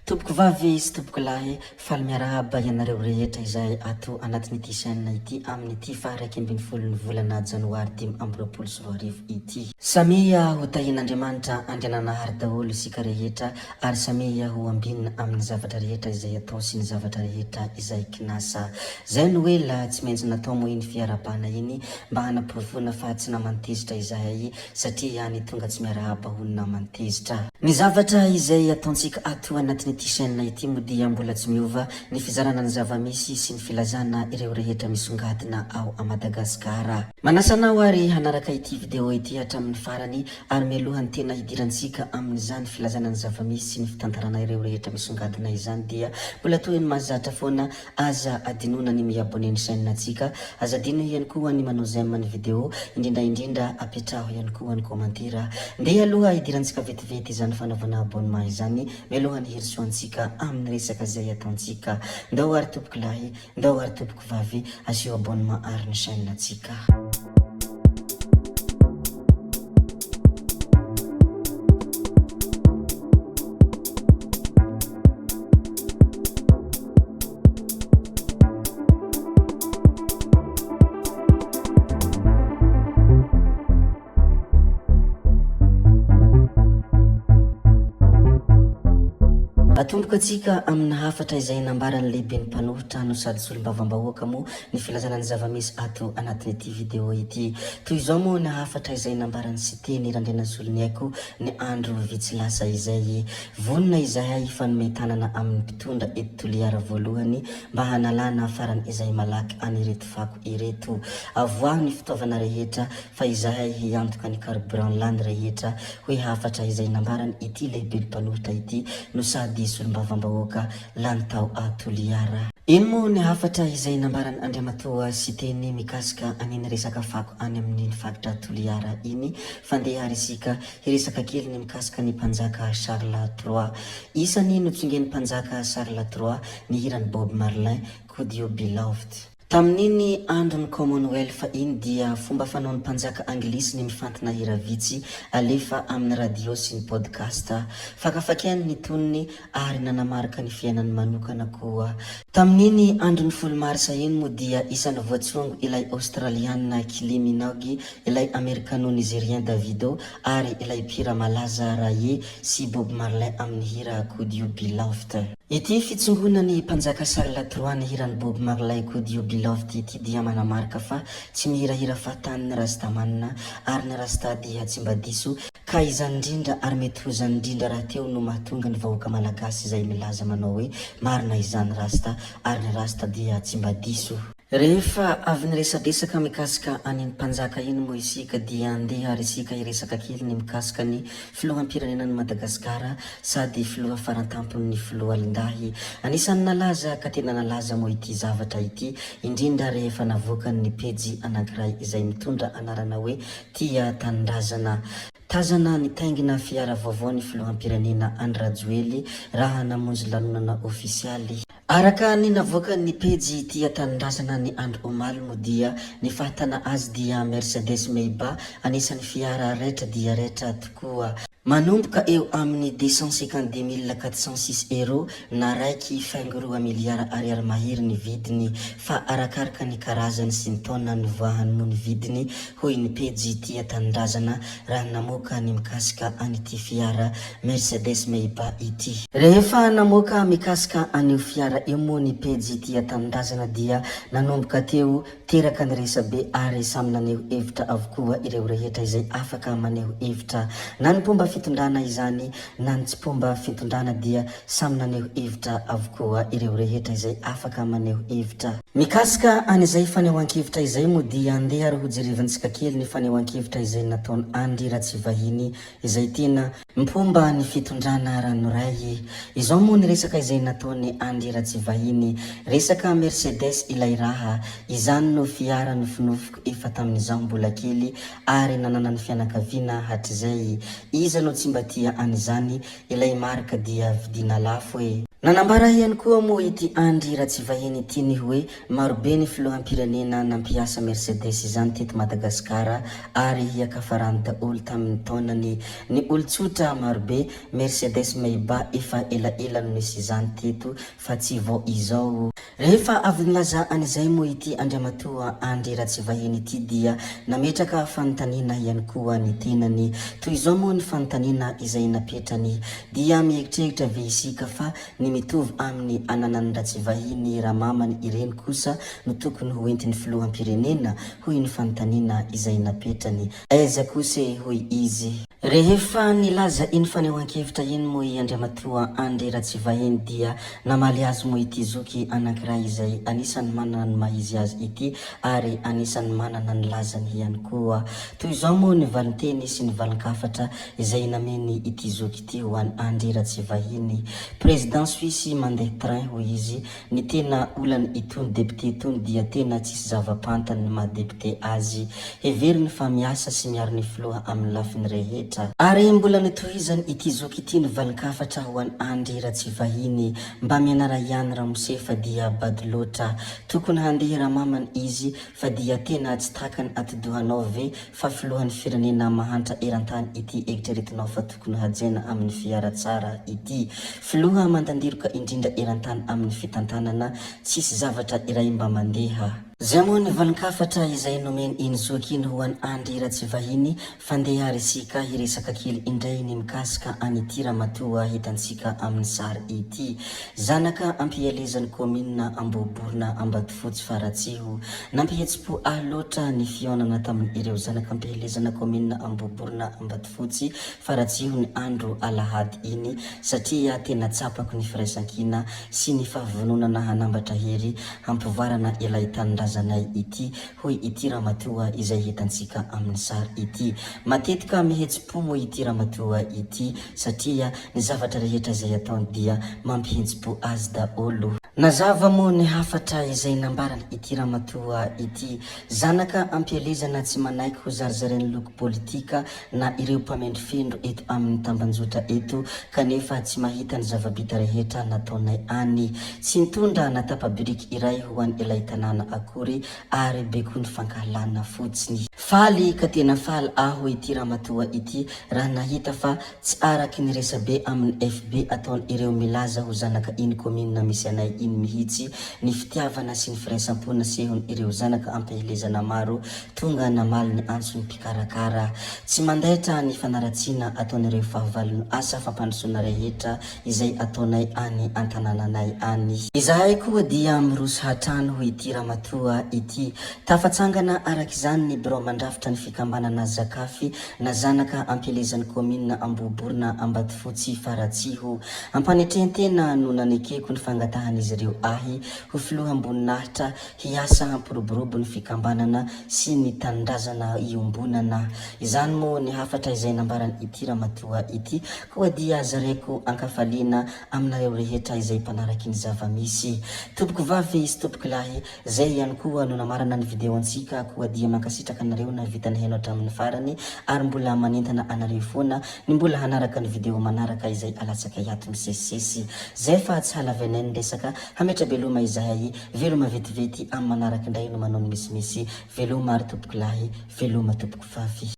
Tompoko vavy sy tompoko lahy, faly miarahaba ianareo rehetra izay ato anatin'ity chaîne ity amin'ity faha 11 ny volana janoary 2025 ity. Samia ho tahian'Andriamanitra Andriananahary daholo isika rehetra ary samia ho ambinina amin'ny zavatra rehetra izay atao sy ny zavatra rehetra izay kinasa. Zay no hoe la tsy maintsy natao moa iny fiarahabana iny mba hanaporofoana fa tsy naman'ny tezitra izahay satria ny tonga tsy miarahaba ho naman'ny tezitra. Ny zavatra izay ataontsika ato anatin'ity chaîne ity moa dia mbola tsy miova, ny fizarana ny zava-misy sy ny filazana ireo rehetra misongadina ao a Madagasikara. Manasa anao ary hanaraka ity vidéo ity hatramin'ny farany ary mialohan'ny tena hidirantsika amin'izany filazana ny zava-misy sy ny fitantarana ireo rehetra misongadina izany dia mbola toy ny mahazatra foana Aza adinoina ny mi-abonner ny chaîne ntsika, aza adino ihany koa ny manao j'aime ny vidéo, indrindra indrindra apetraho ihany koa ny commentaire. Ndeha aloha hidirantsika vetivety izany fanaovana abonnement izany mialohan'ny hirosoantsika amin'ny resaka izay ataontsika. Ndao ary tompoko lahy, ndao ary tompoko vavy, asio abonnement ary ny chaîne ntsika. Atomboka antsika amina hafatra izay nambaran'ny lehiben'ny mpanohitra no sady solombavambahoaka moa ny filazana ny zava-misy ato anatin'ity video ity. Toy izao moa ny hafatra izay nambaran'i Siteny Randrianasoloniaiko ny andro vitsy lasa izay. Vonona izahay hifanome tanana amin'ny mpitondra eto Toliara voalohany mba hanalana farany izay malaky an'ireto fako ireto. Avoaho ny fitaovana rehetra fa izahay hiantoka ny carburant lany rehetra, hoy hafatra izay nambaran ity lehiben'ny mpanohitra ity no sady solombavambahoaka lany tao a Toliara. Ino moa ny hafatra izay nambaran Andriamatoa Siteny mikasika an'iny resaka fako any amin'iny faritra Toliara iny? Fandeha ary isika Hiresaka kely ny mikasika ny mpanjaka Charles Trois. Isany notsongen'ny mpanjaka Charles Trois ny hiran'i Bob Marlin, Could You Be Loved. Tamin'iny andron'ny Commonwealth iny dia fomba fanaon'ny mpanjaka anglisy ny mifantina hira vitsy alefa amin'ny radio sy ny podcast. Fakafakainy ny tonony ary nanamarika ny fiainany manokana koa. Tamin'iny andron'ny folo marsa iny moa dia isan'ny voatsongo ilay Aostraliana Kylie Minogue, ilay Amerikano-Nizerian Davido ary ilay mpihira malaza Raye sy Bob Marley amin'ny hira Could You Be Loved. Ity fitsongoana ny mpanjaka Charles Trois ny hiran'i Bob Marley Could You Be Loved ity dia manamarika fa tsy mihirahira fahatany ny Rastaman ary ny Rasta dia tsy mba diso Ka izany indrindra ary mety ho izany indrindra rahateo no mahatonga ny vahoaka malagasy izay milaza manao hoe marina izany rasta ary ny rasta dia tsy mba diso. Rehefa avy niresadresaka mikasika an'iny mpanjaka iny moa isika dia andeha ary isika hiresaka kely ny mikasika ny filoham-pirenenan'i Madagasikara sady filoha farantampon'ny foloalindahy. Anisan'ny nalaza ka tena nalaza moa ity zavatra ity indrindra rehefa navoakany ny pejy anankiray izay mitondra anarana hoe Tia tanindrazana. Tazana nitaingina fiara vaovao ny filoham-pirenena Andry Rajoely raha namonjy lanonana ofisialy. Araka ny navoakan'ny pejy Tia tanindrazana ny andro omaly moa dia ny fahatana azy dia Mercedes Maybach anisan'ny fiara raitra dia raitra tokoa. Manomboka eo amin'ny 252 406 euros na raiky faingo roa miliara ariary mahery ny vidiny fa arakaraka ny karazany sy ny taona nivoahany moa ny vidiny, hoy ny pejy Tia Tanindrazana raha namoaka ny mikasika an'ity fiara Mercedes Maybach ity. Rehefa namoaka mikasika an'io fiara io moa ny pejy Tia Tanindrazana dia nanomboka teo Teraka ny resabe ary samy naneho hevitra avokoa ireo rehetra izay afaka maneho hevitra. Na ny mpomba fitondrana izany na ny tsy mpomba fitondrana dia samy naneho hevitra avokoa ireo rehetra izay afaka maneho hevitra. Mikasika an'izay fanehoan-kevitra izay moa dia andeha ary hojerevantsika kely ny fanehoan-kevitra izay nataon'i Andry Ratsivahiny izay tena Mpomba ny fitondrana ranoray. Izao moa ny resaka izay nataon'i Andry Ratsivahiny. Resaka Mercedes ilay raha. Izany no fiara nofinofiko efa tamin'izaho mbola kely ary nananan'ny fianakaviana hatrizay. Iza no tsy mba tia an'izany, ilay marque dia vidiana lafo e. Nanambara ihany koa moa ity Andry Ratsivahiny ity ny hoe marobe ny filoham-pirenena nampiasa Mercedes izany teto Madagasikara ary hiakafarany daholo tamin'ny taonany ny olon-tsotra marobe Mercedes Maybach efa elaela no nisy izany teto fa tsy vao izao. Rehefa avy nilaza an'izay moa ity Andriamatoa Andry Ratsivahiny ity dia nametraka fanontaniana ihany koa ny tenany. Toy izao moa ny fanontaniana izay napetrany, Dia mieritreritra ve isika fa ny mitovy amin'ny ananan'i Ratsivahiny Ramamany ireny kosa no tokony ho entin'ny filoham-pirenena? hoy ny fanontaniana izay napetrany. Aiza kosa e, hoy izy. Rehefa nilaza iny fanehoan-kevitra iny moa i Andriamatoa Andry Ratsivahiny dia namaly azy moa ity zoky anankiray izay anisan'ny manana ny maha izy azy ity ary anisan'ny manana ny lazany ihany koa. Toy izao moa ny valinteny sy ny valin-kafatra izay nameny ity zoky ity ho an'i Andry Ratsivahiny. Président Suisse mandeha train hoy izy Ny tena olany itony député itony dia tena tsisy zava-pantany ny maha député azy. Heveriny fa miasa sy miaro ny filoha amin'ny lafiny rehetra. Ary mbola notohizany ity zoky ity ny valin-kafatra ho an'i Andry Ratsivahiny, mba mianara ihany ramose fa dia bado loatra. Tokony handeha ramamany izy fa dia tena tsy takany atidohanao ve fa filohan'ny firenena mahantra eran-tany ity eritreretinao fa tokony hajaina amin'ny fiara tsara ity filoha mandandiroka indrindra eran-tany amin'ny fitantanana tsisy zavatra iray mba mandeha. Zay moa ny valin-kafatra izay nomen iny zoky iny ho an Andry Ratsivahiny fa ndeha ary isika hiresaka kely indray ny mikasika an ity ramatoa hitantsika amin'ny sary ity. Zanaka ampielezan'ny kaominina Ambohiborona Ambatofotsy Faratsiho. Nampihetsi-po ahy loatra ny fihaonana tamin'ireo zanak'ampielezana kaominina Ambohiborona Ambatofotsy Faratsiho ny andro alahady iny satria tena tsapako ny firaisankina sy ny fahavononana hanambatra hery hampivoarana ilay tanindrazanay ity hoy ity ramatoa izay hitantsika amin'ny sary ity. Matetika mihetsi-po moa ity ramatoa ity satria ny zavatra rehetra izay ataony dia mampihetsi-po azy daholo. Nazava moa ny hafatra izay nambaran ity ramatoa ity. Zanaka ampielezana tsy manaiky ho zarizarain'ny loko politika na ireo mpamendrofendro eto amin'ny tambanjotra eto kanefa tsy mahita ny zava-bita rehetra nataonay any. Tsy nitondra na tapa-biriky iray ho an ilay tanàna akory ary be koa ny fankahalana fotsiny. Faly ka tena faly aho ity ramatoa ity raha nahita fa tsy araky ny resabe amin'ny FB ataon ireo milaza ho zanaka iny commune misy anay iny mihitsy ny fitiavana sy ny firaisam-po nasehon ireo zanaka ampihelezana maro tonga namaly ny antson'ny mpikarakara. Tsy mandaitra ny fanaratsiana ataon'ireo fahavalon'ny asa fampandrosoana rehetra izay ataonay any an-tanànanay any. Izahay koa dia miroso hatrany hoy ity ramatoa ity. Tafatsangana araka izany ny birao mandrafitra ny fikambanana Zakafy na zanaka ampielezan'ny kaominina Ambohiborona Ambatofotsy Faratsiho. Ampanetren-tena no nanekeko ny fangatahan'izy ireo ahy ho filoham-boninahitra hiasa hampiroborobo ny fikambanana sy ny tanindrazana iombonana. Izany moa ny hafatra izay nambaran'ity ramatoa ity, koa dia zaraiko ankafaliana aminareo rehetra izay mpanaraky ny zava-misy. Tompoko vavy sy tompoko lahy, zay ihany koa no namarana ny video antsika, koa dia mankasitraka anareo nahavita nihaino hatramin'ny farany ary mbola manentana anareo foana ny mbola hanaraka ny video manaraka izay alatsakay ato misesisesy. Zay fa tsy halavainay ny resaka, hametra-beloma izahay. Veloma vetivety amin'ny manaraka indray no manao ny misimisy. Veloma ary tompoko lahy, veloma tompoko vavy.